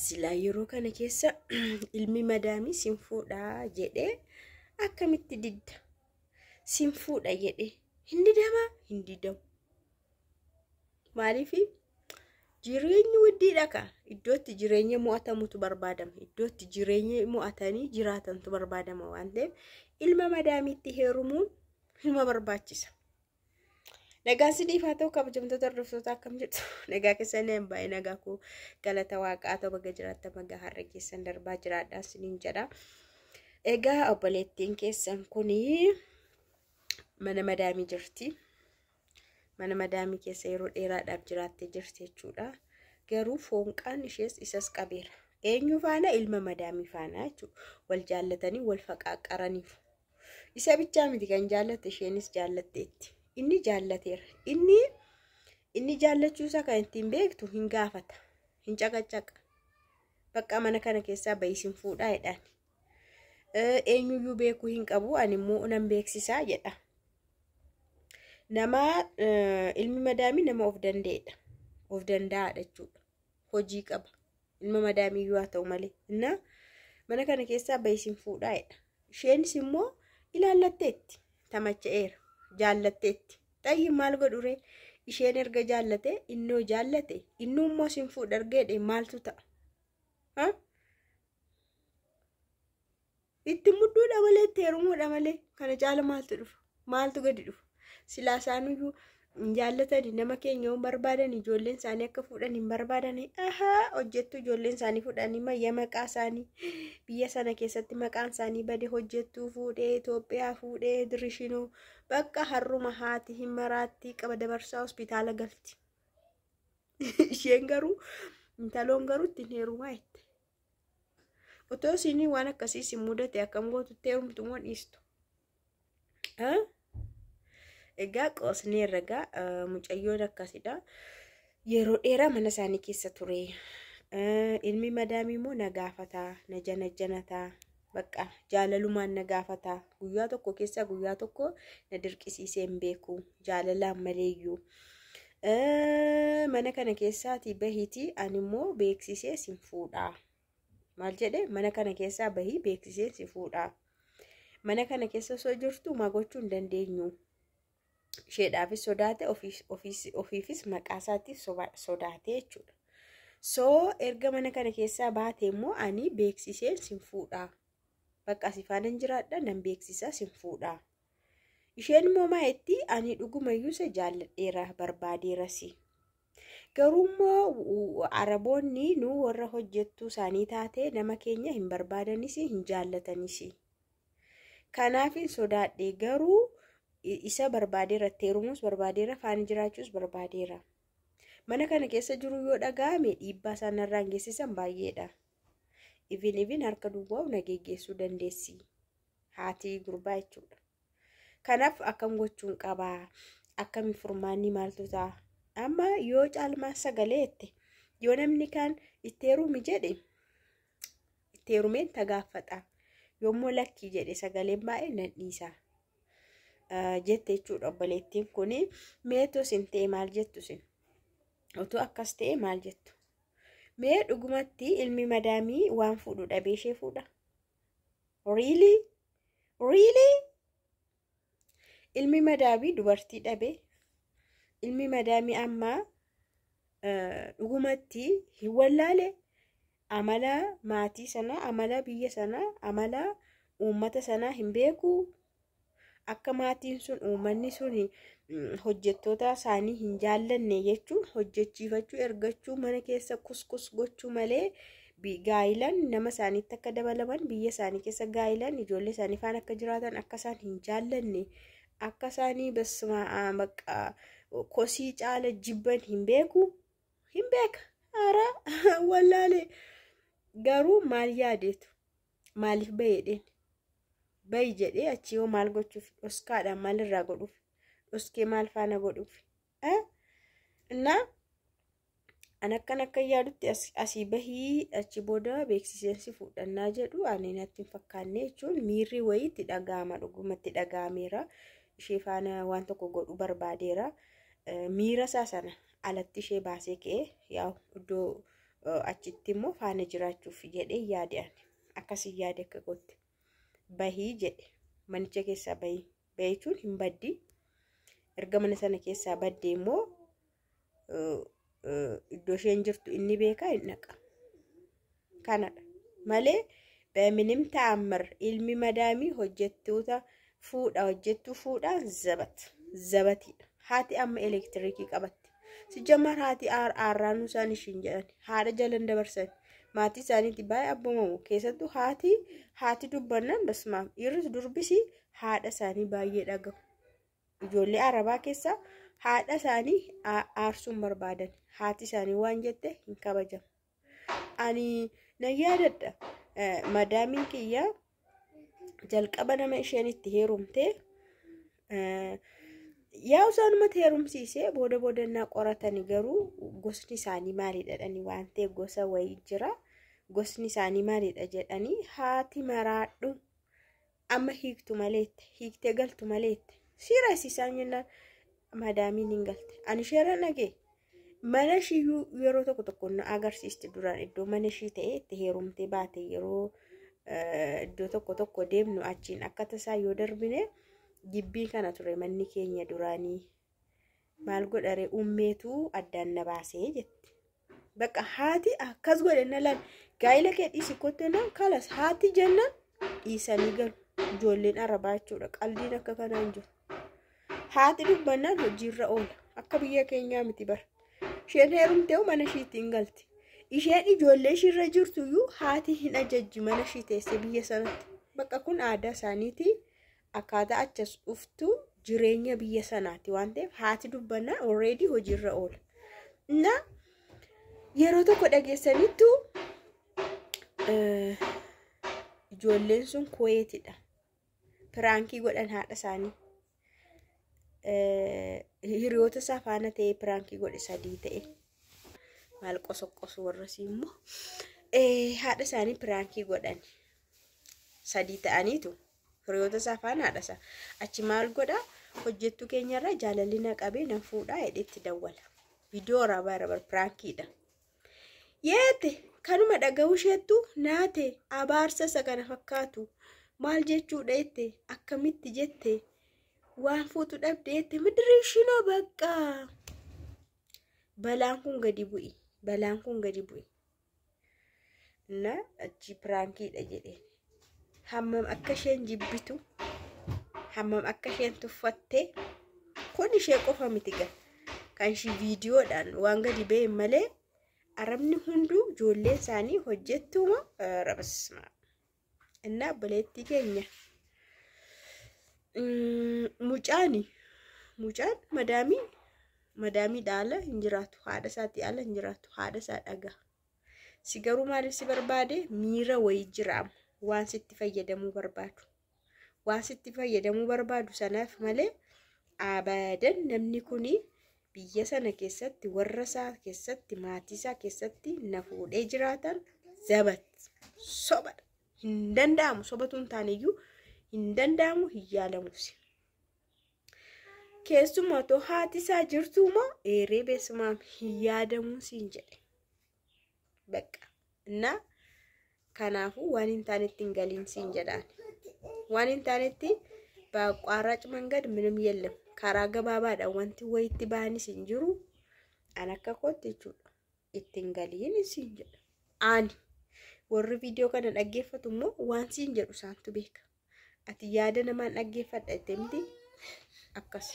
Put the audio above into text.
Silaa yeroo kana keessa ilmi madaamii sin fuudhaa jedhee akkamitti didda? Sin fuudha jedhee hin didamaa? Hin didamu. Maaliif jireenyi widdiidha ka iddootti jireenya mo'atamutu barbaadama. Iddootti jireenya mo'atanii jiraatantu barbaadama waan ta'eef ilma madaamiitti heerumuun ilma barbaachisa. Nagaan siniif haa ta'u kabajamtoota hordoftoota akkam jirtu nagaa keessan hin baay'ee nagaa koo galata waaqaa ta'u baga jiraatta baga har'a keessan darbaa jiraadhaa siniin jedha. Egaa obboleettiin keessan kunii mana madaamii jirti. Mana madaamii keessa yeroo dheeraadhaaf jiraattee jirti jechuudha. Garuu foonqaan ishees isas qabeera. Eenyu faana? Ilma madaamii faana jechuudha. Wal jaallatanii wal faqaaqaraniif. Isa bichaa miti kan jaallatte isheenis jaallatteetti. Inni jaallateera. Inni jaallachuu isaa kan ittiin beektu hin gaafata. Hin caqacaqa. Bakka mana kana keessaa bahisin fuudhaa jedhaan. Eenyuyyuu beekuu hin qabu ani immoo nan beeksisaa jedha. Nama ilmi madaamii nama of danda'edha. Of danda'aadha jechuudha. Hojii qaba. Ilma madaamiiyyuu haa ta'u malee. Inna mana kana keessaa bahisin fuudhaa jedha. Isheenis immoo ilaallatteetti. Tamacha'eera. Jaallatteetti. Xayyi maal godhure? Isheen erga jaallate innoo jaallate innuu immoo sin fuudha erga jedhe maaltu ta'a? Itti mudduudha malee itti heerumuudha malee kana caala maaltu dhufa? Maaltu gadi dhufa? Silaa isaanuyyuu hin jaallatani nama keenya hin barbaadan ijoolleen isaanii akka fuudhan hin barbaadani. Ahaa hojjettu ijoolleen isaanii fuudhanii mayya maqaa isaanii biyya sana keessatti maqaan isaanii bade hojjettuu fuudhee Itoophiyaa fuudhee dirishinuu bakka harruma haati hin maraatti qaba dabarsaa hospitaala galti. Isheen garuu intaloon garuu ittiin heerumaa jette. Otoo isin waan akkasii isin mudate akkam gootutti heerumtu moo dhiistu? Egaa qoosnee herregaa mucayyoon akkasidha. Yeroo dheeraa mana isaanii keessa ture. Ilmi madaamii immoo na gaafata, na janajjanata, bakka jaalalumaan na gaafata. Guyyaa tokko keessa guyyaa tokko na dirqisiisee hin beeku. Jaalalaan maleeyyuu. Mana kana keessaatii bahiitii ani immoo beeksisee sin fuudha. Maal jedhee mana kana keessaa bahii beeksisee si fuudha. Mana kana keessa osoo jirtu maa gochuu hin dandeenyu. Isheedhaafis sodaate ofiifis maqaa isaatiif sodaate jechuudha. So erga mana kana keessaa baate immoo ani beeksisee sin fuudha. Bakka asii faana jiraadha nan beeksisaa sin fuudha. Isheen immoo maayetti ani dhugumayyuu isa jaalladheera barbaadeeras. Garuu immoo Araboonni nu warra hojjettuu isaanii taate nama keenya hin barbaadanis hin jaallatanis. Kanaaf hin sodaadhe garuu isa barbaadeera itti heerumuus barbaadeera faana jiraachuus barbaadeera. Mana kana keessa jiru yoo dhaga'ame dhiibbaa isaan narraan geessisan baay'eedha. Ifin ifin harka duwwaa na geggeessuu dandeessi. Haati gurbaa jechuudha. Kanaaf akkam gochuun qabaa? Akkami furmaanni maaltu ta'a? Amma yoo caalmaan sagalee jette yoo namni kaan itti heerumi jedhe itti heerumeen tagaaffata. Yoommoo lakkii jedhe sagaleen baay'ee nan dhiisa. Jette jechuudha obboleettiin kuni meetoo isin ta'e maal jettu isin? Otoo akkas ta'e maal jettu? Mee dhugumatti ilmi madaamii waan fuudhu dhabee ishee fuudha? Really? Really? Ilmi madaamii dubartii dhabee ilmi madaamii ammaa dhugumatti hin wallaale amala maatii sanaa, amala biyya sanaa, amala uummata sanaa hin beeku. Akka maatiin sun uummanni sun hojjettoota isaanii hin jaallanne jechuun hojjechiifachuu ergachuu mana keessa kuskus gochuu malee gaa'ilan nama isaaniitti akka dabalaman biyya isaanii keessa gaa'ilan ijoollee isaanii faana akka jiraatan akka isaan hin jaallanne akka isaanii basmaa bakka kosii caala jibban hin beeku hin beeka haaraa wallaalee garuu maal yaadeetu maaliif baheedheen bahi jedhee achi yoo maal gochuuf dhoskaadhaan maal irraa godhuuf dhoskee maal faana godhuuf innaa an akkan akka yaadutti asii bahii achi booda beeksiseensi fuudhannaa jedhu ani natti hin fakkaanne jechuun miirri wayii itti dhaga'ama dhugumatti dhaga'ameera ishee faana waan tokko godhu barbaadeera miira isaa sana alatti ishee baasee ka'ee yaa'u iddoo Achitti immoo faana jiraachuuf jedhee yaade ani. Akkasii yaade akka gootti. Bahii jedhe. Manicha keessaa bahii. Bahii jechuun hin baddi. Erga mana sana keessaa baddee immoo iddoo isheen jirtu inni beekaa hin dhaqa. Kanadha. Malee በምንም ተአምር ilmi madaamii hojjettoota fuudha hojjettuu fuudhaan zabat zabatiidha. Haati amma elektiriikii qabatti. Sijjamar haati aarraanuu isaan ishiin jedhan haadha jalan dabarsan maatii isaaniitti baay'ee abboomamu. Keessattuu haati dubbannaan basmaam dhiirris durbis haadha isaanii baay'ee dhagahu. Ijoollee arabaa keessaa haadha isaanii aarsuun barbaadan haati isaanii waan jette hin kabajamu. Ani nan yaadadha. Madaamiin kiyya jalqaba nama isheen itti heerumte yaa isaanumatti heerumsiisee booda boodannaa qoratani garuu gosni isaanii maalidha jedhanii waan ta'eef gosa wayii jira. Gosni isaanii maalidha jedhanii haati maraadhu amma hiiktu maleette hiiktee galtu maleette siiraas isaan jennaan madaamiin hin galte. Ani isheerra dhagee mana ishiiyyuu yeroo tokko tokko na agarsiisti duraan iddoo mana ishii ta'e itti heerumtee baate yeroo iddoo tokko tokko deemnu achiin akka tasaa yoo darbine gibbii kana ture manni keenya duraanii maal godhare ummeetu addaan na baasee jetti. Bakka haati akkas godhe na laal gaa'ila kee dhiisi kottu naan kalas haati jennaan dhiisanii galu ijoolleen arabaa jechuudha qaldiin akka kanaa hin jiru. Haati dubbannaan hojiirra oola akka biyya keenyaa miti bara. Isheen heerumtee mana ishiitti hin galti. Isheen ijoollee ishiirra jirtuyyuu haati hin ajajji mana ishii teessee biyya sanatti. Bakka kun aadaa isaaniiti. Akkaataa achas dhuftu jireenya biyya sanaati waan ta'eef haati dubbannaan already hojiirra oola. Na yeroo tokko dhageessanittu ijoolleen sun Kuweetidha. Piraankii godhan haadha isaanii. Hiriyoota isaa faana ta'ee piraankii godhe sadii ta'e. Maal qosoqqosu warrasii immoo haadha isaanii piraankii godhan sadii ta'aniitu hiriyoota isaa faana haadha isaa. Achi maal godhaa hojjettuu keenyarraa jaalalli na qabee nan fuudhaa jedheetti dawwala. Viidiyoo waraabaa irra piraankiidha. Yeete kanuma dhaga'uu isheettu naate abaarsa isa kana fakkaatu maal jechuudha jette akkamitti jette waan fuutu dhabde jette midirishinoo bakka balaan kun gadi bu'i balaan kun gadi bu'i na achi piraankiidha jedheen hammam akka isheen jibbitu hammam akka isheen tuffatte kun ishee qofa miti gal kan ishii viidiyoodhaan waan gadi ba'e malee arabni hunduu ijoollee isaanii hojjettuma rabasma innaa obboleettii keenya. Mucaan madaamii dhaala hin jiraatu haadha isaatii ala hin jiraatu haadha isaa dhagaa si garuu maaliif si barbaade miira wayii jiraama waan sitti fayyadamuu barbaadu waan sitti fayyadamuu barbaadu sanaaf malee abadan namni kuni biyya sana keessatti warra isaa keessatti maatii isaa keessatti na fuudhee jiraatan zabat sobadha hin danda'amu sobatu hin taaneyyuu hin danda'amu hin yaalamuusi. Keessumaa too haati isaa jirtu immoo eeree beesumaam hin yaadamuu siin jedhe. Bakka innaa kanaafuu waan hin taanetti hin galiin siin jedhaan. Waan hin taanetti በአቋራጭ መንገድ ምንም የለም። karaa gabaabaadhaan wanti wayitti ba'anis hin jiru. An akka kootti jechuudha. Ittiin galiin siin jedha. Ani warri viidiyoo kana dhaggeeffatu immoo waan siin jedhu isaantu beeka. Ati yaada namaan dhaggeeffadha jettee miti akkas.